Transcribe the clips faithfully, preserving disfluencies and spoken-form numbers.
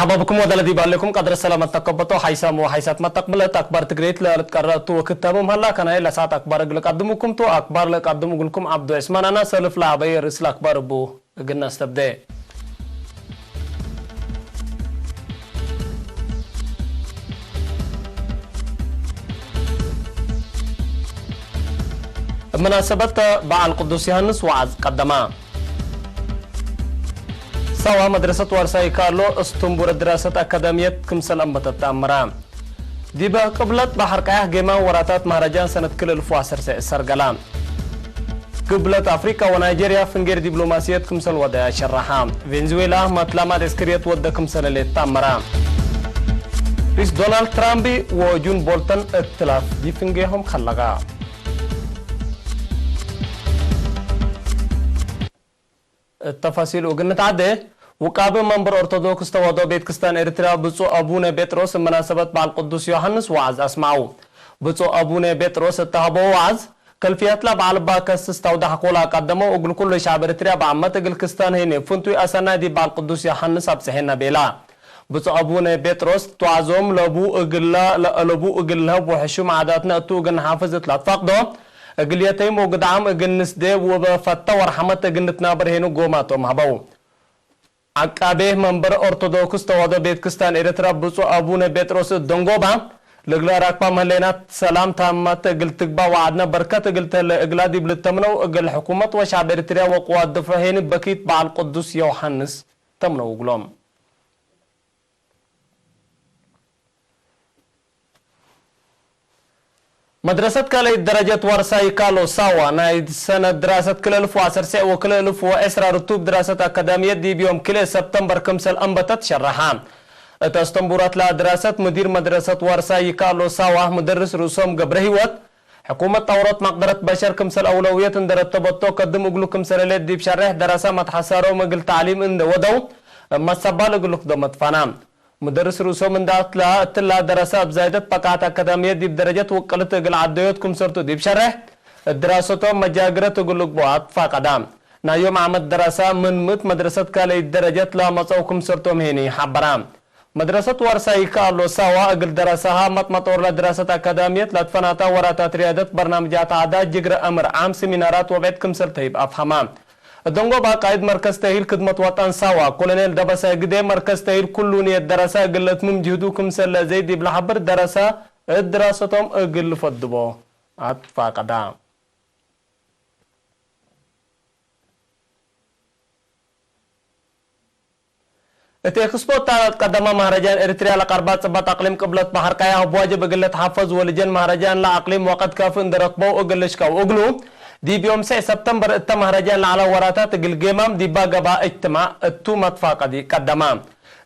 መርሐባ ብኩም ወደ ለዲብ ሀሌኩም ቀድረ ሰላመት ተከበቶ ሓይሳም ወሓይሳት መተቅብለት አክባር ትግሬት ለልትቀረቱ ወክተምም ሀላ ከናይ ለሳት አክባር እግል ቀድሙኩም ቱ። አክባር ለቀድሙ እግልኩም ዐብዱ ዕስማን አና ሰልፍ ለአበየ ርእስ ለአክባር እቡ። እግል ነስተብዴ። እብ መናሰበት በዓል ቅዱስ ዮሐንስ ወዓዝ ቀደማ። ሳዋ መድረሰት ዋርሳይ ካሎ እስትንቡረ ድራሰት አካዳምየት ክምሰል አንበተት ተአምራ። ዲበ ቅብለት በሐር ቀያሕ ጌማን ወራታት መህረጃን ሰነት ክልኤ እልፍ ወዐሰርተ ሰርገላ። ግብለት አፍሪቃ ወናይጄርያ ፍንጌ ዲፕሎማስየት ክምሰል ወደያ ሸረሐ። ቬንዙዌላ መትላማት ዐስከርየት ወደ ክምሰል ህሌት ተአመረ። ሪስ ዶናልድ ትራምፕ ወጆን ቦልተን እክትላፍ ዲብ ፍንጌሆም ከለቀ። እት ተፋሲሉ እግል ንትዐዴ፣ ውቃቢ መንበር ኦርቶዶክስ ተዋሕዶ ቤት ክስታን ኤሪትርያ ብጹእ አቡነ ጴጥሮስ እብ መናሰበት በዓል ቅዱስ ዮሐንስ ወዐዝ አስመዐው። ብጹእ አቡነ ጴጥሮስ እተ ሀበው ወዐዝ፣ ከልፍየትለ በዐል እባ ከስስ ተውዳሕ ኮላ ቀደመው፣ እግል ኩሉ ሸዕብ ኤሪትርያ በአመት እግል ክስታን ሄኔ ፍንቱይ አሰናይ ዲብ በዓል ቅዱስ ዮሐንስ አብጽሔነ ቤላ። ብጹእ አቡነ ጴጥሮስ ትዋዞም ለቡ እግለ ለአለቡ እግል ነህብ ወሕሹም ዓዳትነ እቱ እግል ነሓፍዝ እት ለአትፋቅዶ፣ እግል የተይም ወግድዓም እግል ንስዴ ወበፈተ ወረሐመት እግል ንትናበር ሄኑ ጎማቶም ሀበው። ዐቃቤ መንበር ኦርቶዶክስ ተዋሕዶ ቤት ክስታን ኤረትራ ብጹእ አቡነ ጴጥሮስ እት ደንጎባ፣ ለእግለ ራክባም ህሌናት ሰላም ታመት እግል ትግባእ ወዐድነ በርከት እግል ተህሌ እግላ ዲብ ልተምነው እግል ሕኩመት ወሸዕብ ኤረትርያ ወቅዋት ድፍዕ ሄኒ በኪት በዓል ቅዱስ ዮሐንስ ተምነው እግሎም። መድረሰት ካልኣይት ደረጀት ዋርሳይ ካሎ ሳዋ፣ ናይ ሰነት ድራሰት ክልኤ እልፍ ወዐሰርተ ወክልኤ እልፍ ወዕስራ ርቱብ ድራሰት አካዳምየት ዲብ ዮም ክልኤ ሰብተምበር ክምሰል አንበተት ሸረሐ። እት አስተንቡራት ለድራሰት ሙዲር መድረሰት ዋርሳይ ካሎ ሳዋ፣ ሙደርስ ርእሶም ገብረሂወት፣ ሕኩመት ጠውረት መቅደረት በሸር ክምሰል አውለውየት እንዴ ረተበቶ፣ ከድም እግሉ ክምሰል ህሌት ዲብ ሸሬሕ ደረሰ መትሐሳሮም እግል ተዕሊም እንዴ ወደው፣ እብ መሰባል እግል ልክዶ መትፋና። ሙደርስ ርእሶም እንዴ አትላ፣ እትላ ደረሰ እብ ዛይደት በቃት አካዳምየት ዲብ ደረጀት ውቅልት እግል ዐደዮት ክምሰልቱ ዲብ ሸሬሕ፣ እት ድራሰቶም መጃግረት እግል ልግበኦ አትፋቀዳ። ናይ ዮም ዓመት ደረሰ ምን ምእት መድረሰት ካልኣይት ደረጀት ለመጸው ክምሰልቶም ሄኒ ሐበራ። መድረሰት ዋርሳይ ካሎ ሳዋ እግል ደረሰሃ መጥመጦር ለድራሰት አካዳምየት ለትፈናታ ወራታት ርያደት በርናምጃት ዐዳ ጅግረ አምር ዓም ሲሚናራት ወብዕድ ክምሰል ተህይብ አፍሀማ። እደንጎባ ቃይድ መርከዝ ተእሂል ክድመት ወጠን ሳዋ ኮሎኔል ደበሰ ግዴ መርከዝ ተእሂል ኩሉ ንየት ደረሰ እግል ለእትምም ጅህዱ ክምሰል ለአዜ ዲብ ለሐብር ደረሰ እት ድራሰቶም እግል ልፈድቦ አትፋቀዳ። እት ኤክስፖ እተ ለትቀደመ መህረጃን ኤሪትርያ ለቀርባ ጽበጥ አቅሊም ቅብለት በሐር ቀያሕ እብ ዋጅብ እግል ልትሐፈዝ ወልጀን መህረጃን ለአቅሊም ወቅት ካፊ እንዴ ረክበው እግል ልሽቀው እግሉ፣ ዲብ ዮም ሰዕ ሰብተምበር እተ መህረጃን ለዐለ ወራታት እግል ጌማም ዲባ ገብአ እጅትማዕ እቱ መትፋቀዲ ቀደመ።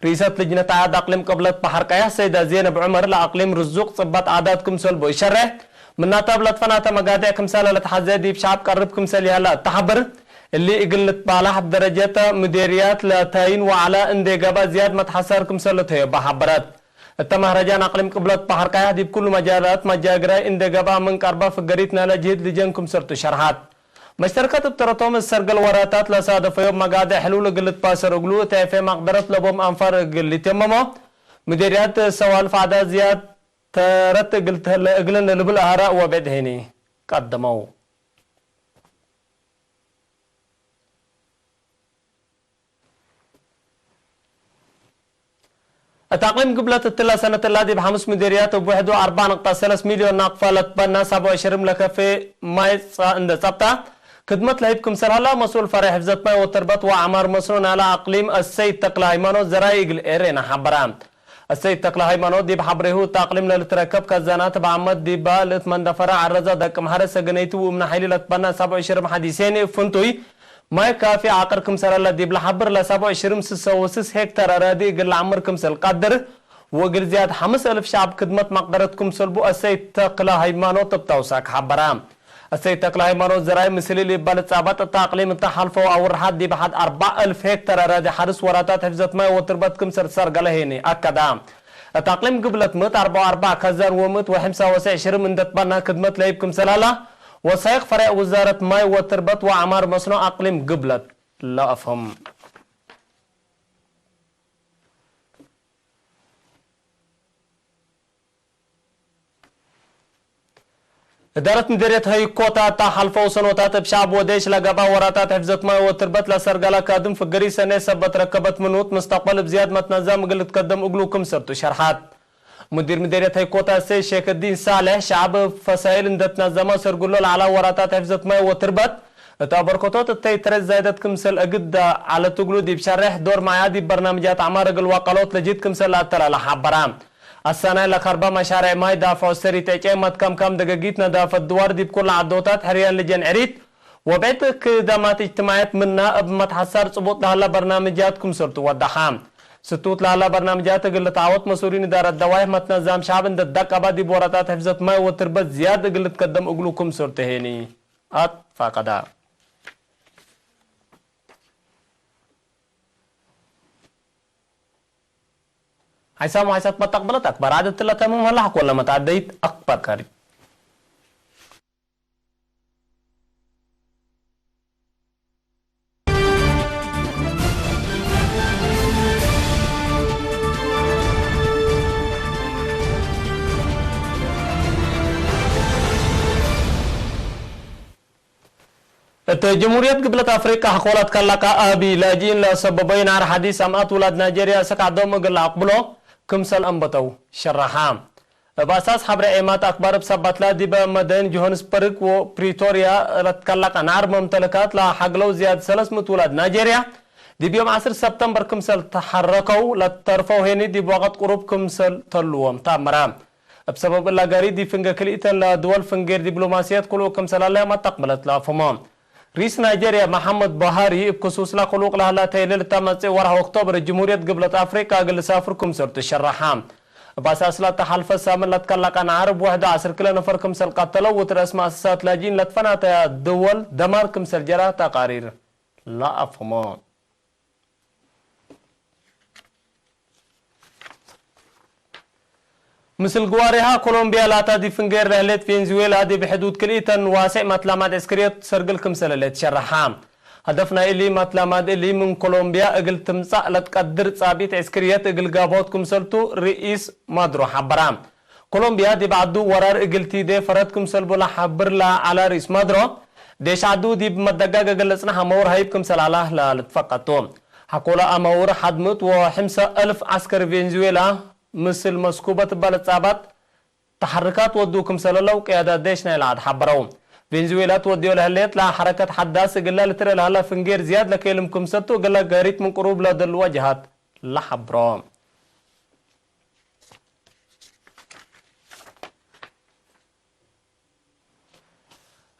ርኢሰት ልጅነት ዓድ አቅሊም ቅብለት በሐር ቀያሕ ሰይዳ ዜነብ ዑመር ለአቅሊም ርዙቅ ጽበጥ ዓዳት ክምሰል ቦ ኢሸሬሕ፣ ምናተ እብ ለትፈናተ መጋዴዕ ክምሰለ ለተሐዜ ዲብ ሸዐብ ቀርብ ክምሰል ይሀለ እተ ሐብር፣ እሊ እግል ልትባላሕ እብ ደረጀተ ምዴርያት ለታይን ወዐለ እንዴ ገብአ ዝያድ መትሐሳር ክምሰል ልትሀየቦ ሐበረት። እተ መህረጃን አቅሊም ቅብለት በሐር ቀያሕ ዲብ ኩሉ መጃላት መጃግራይ እንዴ ገብአ ምን ቀርበ ፍገሪት ናይለ ጅህድ ልጀን ክምሰልቱ ሸርሐት። መሽተርከት እብ ተረቶም እት ሰርገል ወራታት ለሳደፈዮም መጋዴዕ ሕሉል እግል ልትባሰር እግሉ፣ እት ኤፌ መቅደረት ለቦም አንፋር እግል ልትየመሞ፣ ምዴርያት ሰዋልፍ ዐዳ ዝያድ ተረት እግል ተህለ እግልን ለልብል አራእ ወብዕድ ሄኒ ቀደመው። እት አቅሊም ግብለት እትለ ሰነት እላ ዲብ ሐምስ ምዴርያት እብ ውሕዱ አርበዕ ንቅጠ ሰለስ ሚልዮን ናቅፋ ለትበና ሳብዕ ሽርም ለከፌ ማይ ጸ-፣ እንዴ ጸብጣ ክድመት ለህይብ ክምሰል ሀላ መስኡል ፈሬዕ ሕፍዘት ማይ ወተርበት ወአዕማር መስኖ ናይለ አቅሊም አሰይድ ተክለ ሃይማኖት ዘርአይ እግል ኤሬና ሐበረ። አሰይድ ተክለ ሃይማኖት ዲብ ሐብሬሁ እት አቅሊም ለልትረከብ ከዛናት እብ ዓመት ዲባ ልእት መንደፈረ ዐረዘ ደቅም ሐረ ሰገነይቲ ወእምነ ሐይሊ ለትበና ሳብዕ ሽርም ሐዲሴኒ እብ ፍንቱይ ማይ ካፊ ዓቅር ክምሰል ዐለ ዲብ ለሐብር፣ ለሳብዕ ሽርም ስሰ ወስስ ሄክታር አራዲ እግል ለዐምር ክምሰል ቀድር፣ ወእግል ዝያድ ሐምስ አልፍ ሸዐብ ክድመት መቅደረት ክምሰል ቡ አሰይድ ተክለ ሃይማኖት እብ ተውሳክ ሐበረ። አሰይድ ተክለ ሃይማኖት ዘርአይ፣ ምስል እሊ እበ ልጻበጥ እተ አቅሊም እተ ሐልፈው አውርሓት ዲብ ሐድ አርበዕ አልፍ ሄክታር አራዲ ሐርስ ወራታት ሕፍዘት ማይ ወትርበት ክምሰል ሰርገለ ሄኒ አከደ። እት አቅሊም ግብለት ምእት አርበዕ ወአርበዕ ከዛን ወምእት ወሐምሳ ወሰዕ ሽርም እንዴ ትበና ክድመት ለህይብ ክምሰል ሀላ፣ ወሳይቅ ፈሬዕ ውዛረት ማይ ወትርበት ወአዕማር መስኖ አቅሊም ግብለት ለአፍህም። እዳረት ምዴርየት ሀይኮታ እተ ሐልፈው ሰኖታት እብ ሸዐብ ወዴሽ ለገብአ ወራታት ሕፍዘት ማይ ወትርበት ለሰርገለ ካድም ፍግሪ ሰኔ ሰበት ረከበት ምኑ፣ እት መስተቅበል እብ ዝያድ መትነዛም እግል ልትከደም እግሉ ክምሰል ቱ ሸርሐት። ሙዲር ምዴርየት ሀይኮታ እሰይድ ሼክዲን ሳልሕ፣ ሸዐብ እብ ፈሳይል እንዴ ትነዘመ ሰርግሎ ለዐለ ወራታት ሕፍዘት ማይ ወትርበት እት አበርክቶት እተይ ትረት ዛይደት ክምሰል እግዳ ዐለት እግሉ ዲብ ሸሬሕ ዶር ማያ ዲብ በርናምጃት ዐማር እግል ዋቀሎት ለጅህድ ክምሰል ለአተላለ ሐበረ። አሳናይ ለከርበ መሻሬዕ ማይ ዳፍዖ ሰሪት ዕጨይ መትከምካም ደገጊት ነዳፈት ድዋር ዲብ ኩለ ዐዶታት ሕርያን ልጀን ዕሪት ወብዕድ ክደማት እጅትማዕየት ምና እብ መትሐሳር ጽቡጥ ለሀለ በርናምጃት ክምሰልቱ ወደሐ። ስቱት ለሀለ በርናምጃት እግል ልትዓወት መስኡሊን እዳረት ደዋይሕ መትነዛም ሸዐብ እንዴ ደቀበ ዲብ ወራታት ሕፍዘት ማይ ወትርበት ዝያድ እግል ልትከደም እግሉ ክምሰልቱ ሄኒ አትፋቀደ። ሐይሳም ወሐይሳት መተቅበለት አክባር ዐደት ለተምም ሀላ ሐቆለ መትዐደይት አክባር ካሪት። እት ጅምሁርየት ግብለት አፍሪቀ ሐቆ ለትከለቀ አቢ ላጅኢን ለሰበበዩ ናር ሐዲስ አምአት ውላድ ናይጄርያ አሰክ ዐዶም እግል ለአቅብሎ ክምሰል አንበተው ሸረሐ። እብ አሳስ ሐብሬ ዔማት አክባር እብ ሰባትላ ዲበ መደን ጆሃንስበርግ ወፕሪቶርያ ለትከለቀ ናር መምተልካት ለሐግለው ዝያድ ሰለስ ምእት ውላድ ናይጄርያ ዲብ ዮም ዐስር ሰብተምበር ክምሰል ተሐረከው ለተርፈው ሄኒ ዲብ ወቀት ቅሩብ ክምሰል ተልዎም ተአመረ። እብ ሰበብ እላ ጋሪ ዲብ ፍንጌ ክልኢተን ለድወል ፍንጌር ዲብሎማስየት ክልኡ ክምሰል ሀለ መተቅበለት ለአፍህሞ። ሪስ ናይጄርያ መሐመድ ቡሃሪ እብ ክሱስላ ክሉቅ ለሀላ ተይልል እተ መጽእ ወርሕ ኦክቶበር ጅምሁርየት ግብለት አፍሪቀ እግል ልሳፍር ክምሰልቱ ሸረሐ። እብ አሳስላ እተ ሐልፈ ሳምን ለትከለቀ ናር እብ ውሕድ ዐስር ክለ ነፈር ክምሰል ቀተለው ወእት ረአስ መአሰሳት ላጅኢን ለትፈናተያ ድወል ደማር ክምሰል ጀረ ተቃሪር ለአፍህሞ። ምስል ግዋሬሃ ኮሎምቢያ ላታ ዲብ ፍንጌር ለህሌት ቬንዙዌላ ዲብ ሕዱድ ክልኢተን ዋሴዕ መትላማት ዕስክርየት ሰርግል ክምሰል ህሌት ሸረሐ። ሀደፍ ናይ እሊ መትላማት እሊ ምን ኮሎምቢያ እግል ትምጸእ ለትቀድር ጻብኢት ዕስክርየት እግል ጋብኦት ክምሰልቱ ርኢስ ማድሮ ሐበራ። ኮሎምቢያ ዲብ ዐዱ ወራር እግል ቲዴ ፈረድ ክምሰልቡ ለሐብር ለዐለ ርኢስ ማድሮ፣ ዴሽ ዐዱ ዲብ መደጋግ እግል ልጽነሕ አመውር ሀይብ ክምሰል ዐለ ለልትፈቀድ ቱ። ሐቆለ አመውር ሐድ ምእት ወሕምሰ አልፍ ዐስከር ቬንዙዌላ ምስል መስኩበት እበ ለጻባት ተሐርካት ወዱ ክምሰል ህለው ቅያዳት ዴሽ ናይለ ዐድ ሐበረው። ቬንዙዌላ ትወድዮ ለህሌት ለሐረከት ሐዳስ እግለ ልትርኤ ለሀለ ፍንጌር ዝያድ ለኬልም ክምሰልቱ እግለ ጋሪት ምን ቅሩብ ለደልወ ጀሃት ለሐብሮ።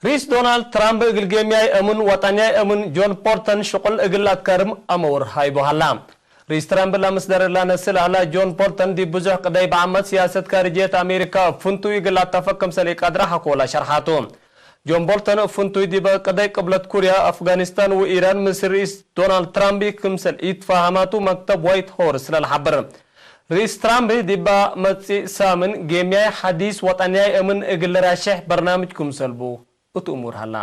ሪስ ዶናልድ ትራምፕ እግል ጌምያይ አምን ወጠንያይ አምን ጆን ቦልተን ሽቁል እግል ለአትከርም አመውር ሃይቦ ሀላ። ሪስ ትራምፕ ለምስደር ለነስል ሀላ ጆን ቦልተን ዲብ ብዙሕ ቅደይ በዐመት ሲያሰት ካርጅየት አሜሪካ እብ ፍንቱይ እግል ለአተፈቅ ክምሰል ኢቀድረ ሐቆለ ሸርሓቱ። ጆን ቦልተን እብ ፍንቱይ ዲበ ቅደይ ቅብለት ኩርያ፣ አፍጋኒስታን ወኢራን ምስል ሪስ ዶናልድ ትራምፕ ክምሰል ኢትፋሀማቱ መክተብ ዋይት ሆርስ ለልሐብር። ርኢስ ትራምፕ ዲበ መጽእ ሳምን ጌምያይ ሐዲስ ወጠንያይ አምን እግል ልራሸሕ በርናምጅ ክምሰልቡ እቱ እሙር ሀላ።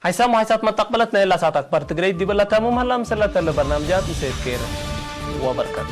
ሐይሳም ወሐይሳት መተቅበለት ናይ ላሳት አክባር ትግረይ ዲበ ለተምም ሀላ። ምስል ለተለ በርናምጃት ምሰየት ኬር ወበርከት።